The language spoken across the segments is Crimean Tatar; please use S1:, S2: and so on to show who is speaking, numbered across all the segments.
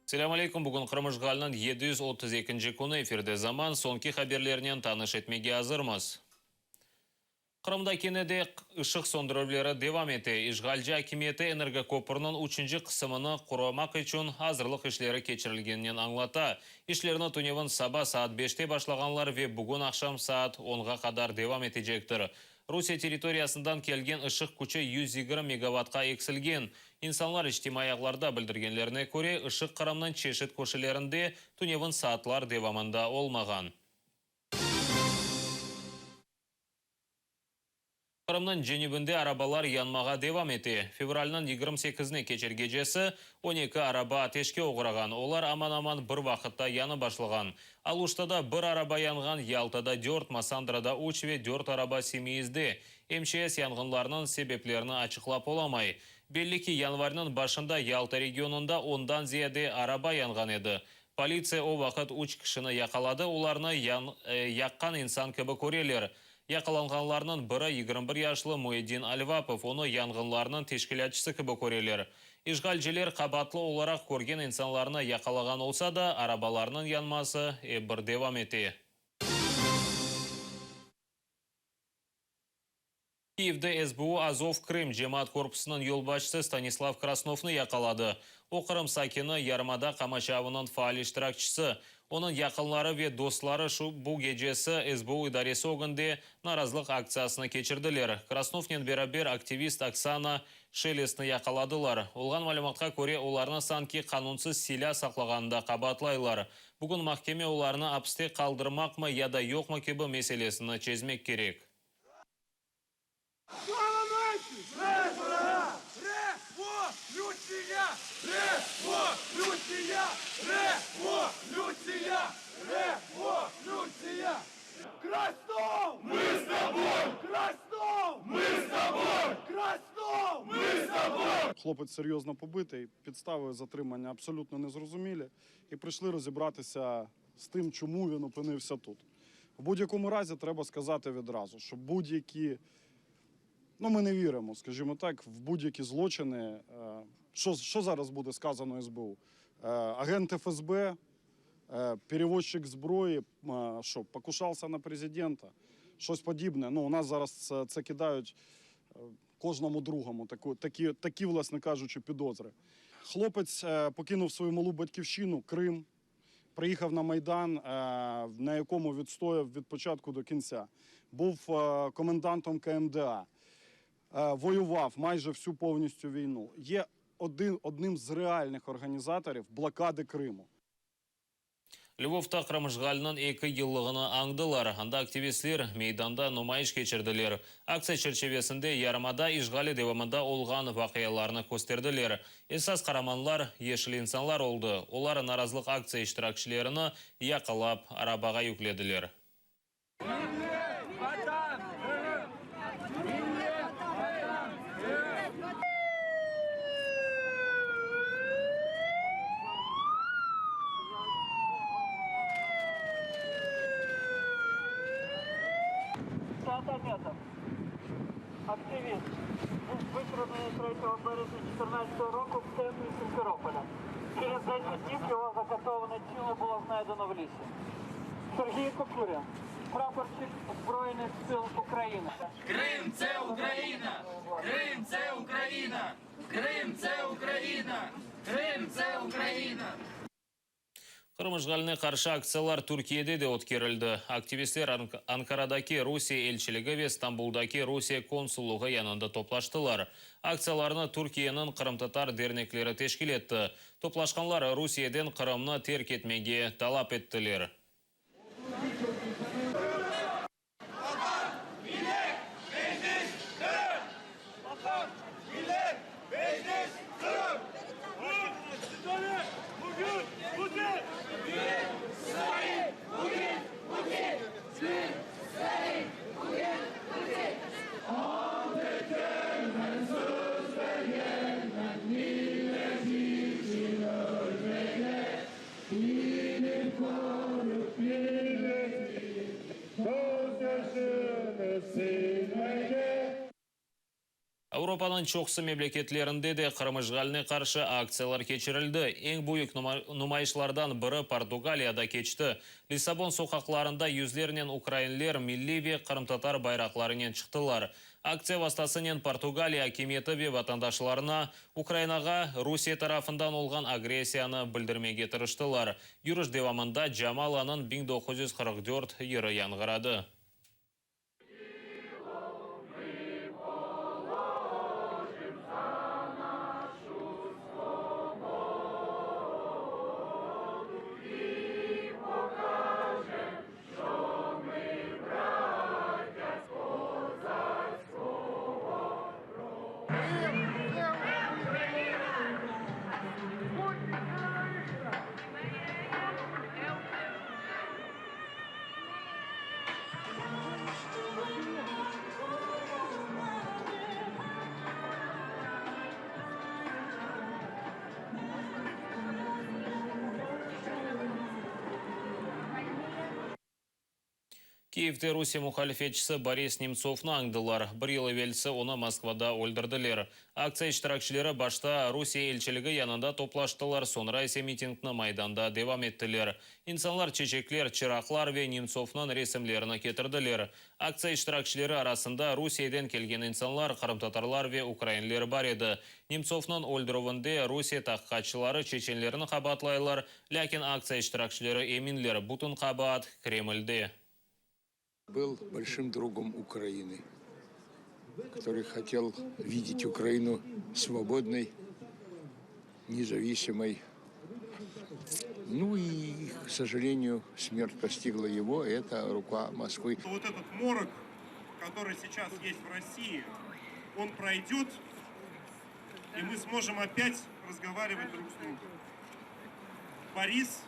S1: Selâm aleyküm, bugün Qırım işğaliniñ 732-nci künü, efirde Zaman, soñki haberlernen tanış etmege azırmız. Qırımda kene de ışıq söndürüvleri devam ete. İşğalci akimiyeti energokopürniñ üçünci qısımını qurmaq içün azırlıq işleri keçirilgeninen añlata. İşlerni tünevin saba saat beşte başlağanlar ve bugün aqşam saat onğa qadar devam etecektir. Rusiye territoriyasından kelgen ışıq küçü 120 megavatqa eksilgen. İnsanlar içtimaiy ağlarda bildirgenlerine köre, ışıq Qırımnıñ çeşit köşelerinde tünevin saatlar devamında olmağan. Qırımnıñ cenübinde arabalar yanmağa devam ete. Fevralniñ 28-ne keçer gecesi 12 araba ateşke oğrağan, olar aman-aman bir vaqıtta yanıp başlağan. Aluştada bir araba yanğan, Yaltada dört, Massandrada üç ve dört araba Simeizde. MÇS yanğınlarnıñ sebeplerini açıqlap olamay. Belli ki, yanvarniñ başında Yalta regionında ondan ziyade araba yanğan edi. Politsiya o vaqıt üç kişini yaqaladı, olarnı yaqqan insan kibi köreler. Yaqalanğanlarnıñ biri 21 yaşlı Müeddin Alvapov, onı yanğınlarnıñ teşkilâtçısı kibi köreler. İşğalciler qabaatlı olaraq körgen insanlarnı yaqalağan olsa da, arabalarnıñ yanması ep bir devam ete. Kiyevde SBU Azov Krım cemaat korpusınıñ yolbaşçısı Stanislav Krasnovnı yaqaladı. O, Qırım sakini, yarımada qamaçavınıñ faal iştirakçisi. Onıñ yaqınları ve dostları şu bu gecesi SBU idaresi ögünde narazılıq aktsiyasını keçirdiler. Krasnovnen beraber aktivist Oksana Şelestni yaqaladılar. Olğan malümatqa köre, olarnı sanki qanunsız silâ saqlağanında qabaatlaylar. Bugün mahkeme olarnı apiste qaldırmaqmı ya da yoqmı kibi meselesini çezmek kerek.
S2: Слава нації! Революція! Революція! Революція! Революція! Краснов! Мы с тобой! Краснов! Мы с тобой! Краснов! Мы с тобой!
S3: Хлопець серйозно побитий, підстави затримання абсолютно незрозумілі, і прийшли розібратися з тим, чому він опинився тут. В будь-якому разі треба сказати відразу, що будь-які, ну ми не віримо, скажімо так, в будь-які злочини. Що зараз буде сказано СБУ? Агент ФСБ, перевозчик зброї, що, покушався на президента, щось подібне. Ну, у нас зараз це кидають кожному другому, такі, власне кажучи, підозри. Хлопець покинув свою малу батьківщину, Крим, приїхав на Майдан, на якому відстояв від початку до кінця. Був комендантом КМДА, воював майже всю повністю війну. Є одним з реальних організаторів блокади Криму.
S1: Lvovda Qırım işğaliniñ 2 yıllığını añdılar. Anda aktivistler meydanda numayış keçirdiler. Aktsiya çerçivesinde yarımada işğali devamında olğan vaqialarnı kösterdiler. Esas qaramanlar yeşil insanlar oldı. Olar narazılıq aktsiya iştirakçilerini yaqalap arabağa yüklediler.
S2: Millet, Vatan, Qırım! Millet, Vatan, Qırım!
S4: Саат Аметов, активіст, був викрадений 3 березня 2014 року в центрі Сімферополя. Через 10 днів його закатоване тіло було знайдено в лісі. Сергій Кокурін, прапорщик Збройних сил України.
S5: Крим це Україна! Крим це Україна! Крим це Україна! Крим це Україна!
S1: Qırım işğaline qarşı aktsiyalar Türkiyede de ötkerildi. Aktivistler Ankaradaki Rusiye elçiligi ve Stambuldaki Rusiye konsullığı yanında toplaştılar. Aktsiyalarnı Türkiyeniñ qırımtatar dernekleri teşkil etti. Toplaşqanlar Rusiyeden Qırımnı terk etmege talap ettiler.
S2: Vatan, millet, Meclis, Qırım! Vatan, millet, Meclis, Qırım! Bugün, Putin! Dün, Stalin, bugün, Putin! Dün, Stalin, bugün, Putin! Ant etkenmen söz bergenmen millet içün ölmege, Bilip körip milletin közyaşını silmege.
S1: Avropanıñ çoqusı memleketlerinde de Qırım işğaline qarşı aktsiyalar keçirildi. Eñ büyük numayışlardan biri Portugaliyada keçti. Lissabon soqaqlarında yüzlernen ukrainler milliy ve qırımtatar bayraqlarınen çıqtılar. Aktsiya vastasınen Portugaliya akimiyeti ve vatandaşlarına Ukrainağa Rusiye tarafından olğan agressiyanı bildirmege tırıştılar. Yürüş devamında Jamalanıñ 1944 yırı yañğıradı. Kiyevde Rusiye muhalifetçisi Boris Nemtsovnı añdılar. Bir yıl evelsi onı Moskvada öldürdiler. Aktsiya iştirakçileri başta Rusiye elçiligi yanında toplaştılar, soñra ise mitingni Maydanda devam ettiler. İnsanlar çeçekler, çıraqlar ve Nemtsovnıñ resimlerini ketirdiler. Aktsiya iştirakçileri arasında Rusiyeden kelgen insanlar, qırımtatarlar ve ukrainler bar edi. Nemtsovnıñ öldürüvinde Rusiye tahqiqatçıları çeçenlerni qabaatlaylar, lâkin aktsiya iştirakçileri eminler, bütün qabaat Kremlde.
S6: Был большим другом Украины, который хотел видеть Украину свободной, независимой. Ну и, к сожалению, смерть постигла его, это рука Москвы.
S7: Вот этот морок, который сейчас есть в России, он пройдет, и мы сможем опять разговаривать друг с другом. Борис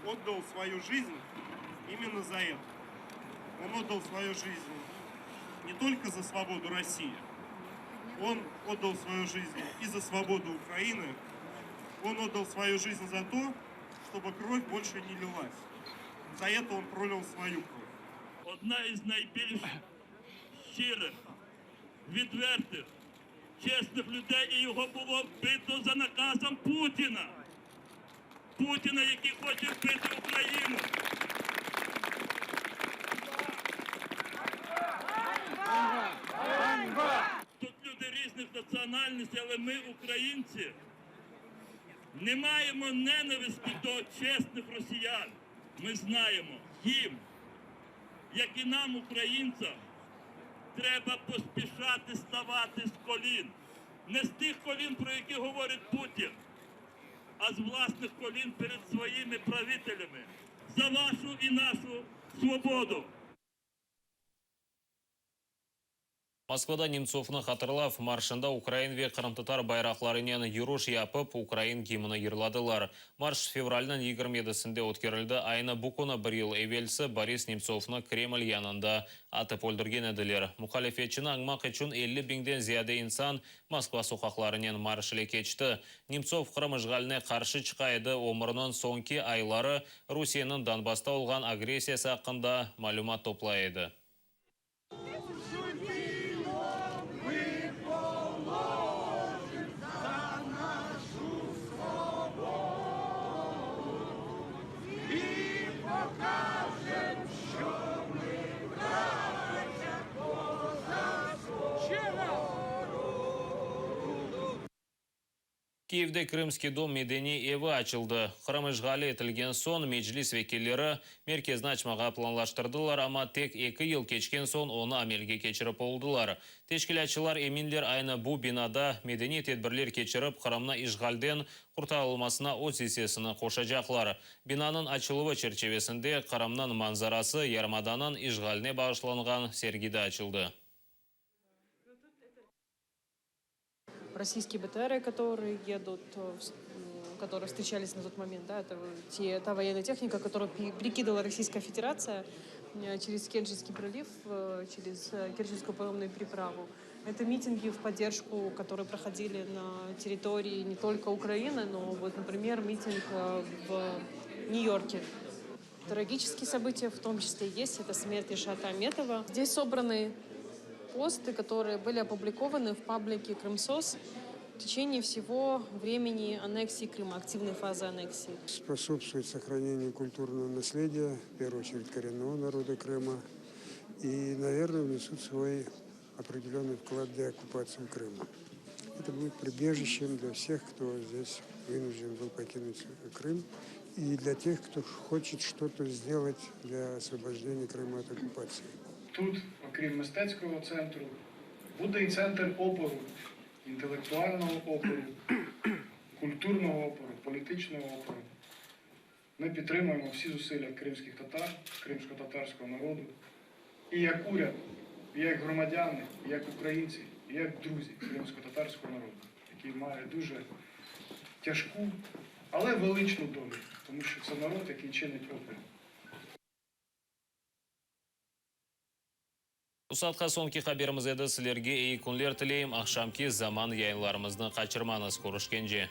S7: отдал свою жизнь именно за это. Он отдал свою жизнь не только за свободу России, он отдал свою жизнь и за свободу Украины, он отдал свою жизнь за то, чтобы кровь больше не лилась. За это он пролил свою кровь.
S8: Одна із найбільш щирих, відвертих, чесних людей, і його було вбито за наказом Путіна. Путіна, який хоче вбити Україну. Тут люди різних національностей, але ми, українці, не маємо ненависті до чесних росіян. Ми знаємо, їм, як і нам, українцям, треба поспішати ставати з колін. Не з тих колін, про які говорить Путін, а з власних колін перед своїми правителями. За вашу і нашу свободу.
S1: Moskvada Nemtsovnı hatırlav marşında ukrain ve qırımtatar bayraqlarınen yürüş yapıp, ukrain gimni yırladılar. Marş fevralniñ 27-sinde ötkerildi. Aynı bu künü bir yıl evelsi Boris Nemtsovnı Kreml yanında atıp öldürgen ediler. Muhalifetçini añmaq içün 50 biñden ziyade insan Moskva soqaqlarınen marş ile keçti. Nemtsov Qırım işğaline qarşı çıqa edi, ömüriniñ soñki ayları Rusiyeniñ Donbassta olğan agressiyası aqqında malümat toplay edi. Kiyevde Krımskiy dom medeniy evi açıldı. Qırım işğali etilgen soñ Meclis vekilleri merkezni açmağa planlaştırdılar, amma tek eki yıl keçken soñ onı amelge keçirip oldılar. Teşkilâtçılar eminler, aynı bu binada medeniy tedbirler keçirip, Qırımnı işğalden qurtarılmasına öz issesini qoşacaqlar. Binanıñ açıluvı çerçivesinde Qırımnıñ manzarası yarımadanıñ işğaline bağışlanğan sergi de açıldı.
S9: Российские БТРы, которые едут, которые встречались на тот момент, да, это те, та военная техника, которую перекидывала Российская Федерация через Керченский пролив, через Керченскую паромную переправу. Это митинги в поддержку, которые проходили на территории не только Украины, но вот, например, митинг в Нью-Йорке. Трагические события в том числе есть. Это смерть Решата Аметова. Здесь собраны посты, которые были опубликованы в паблике Крымсос в течение всего времени аннексии Крыма, активной фазы аннексии.
S10: Способствует сохранению культурного наследия, в первую очередь коренного народа Крыма, и, наверное, внесут свой определенный вклад в деоккупацию Крыма. Это будет прибежищем для всех, кто здесь вынужден был покинуть Крым, и для тех, кто хочет что-то сделать для освобождения Крыма от оккупации.
S11: Тут, окрім мистецького центру, буде і центр опору, інтелектуального опору, культурного опору, політичного опору. Ми підтримуємо всі зусилля кримських татар, кримсько-татарського народу. І як уряд, і як громадяни, і як українці, і як друзі кримсько-татарського народу, який має дуже тяжку, але величну долю, тому що це народ, який чинить опір.
S1: Bu saatqa soñki haberimiz edi. Sizlerge eyi künler tileyim. Aqşamki zaman yayınlarımıznı qaçırmañız. Körüşkence.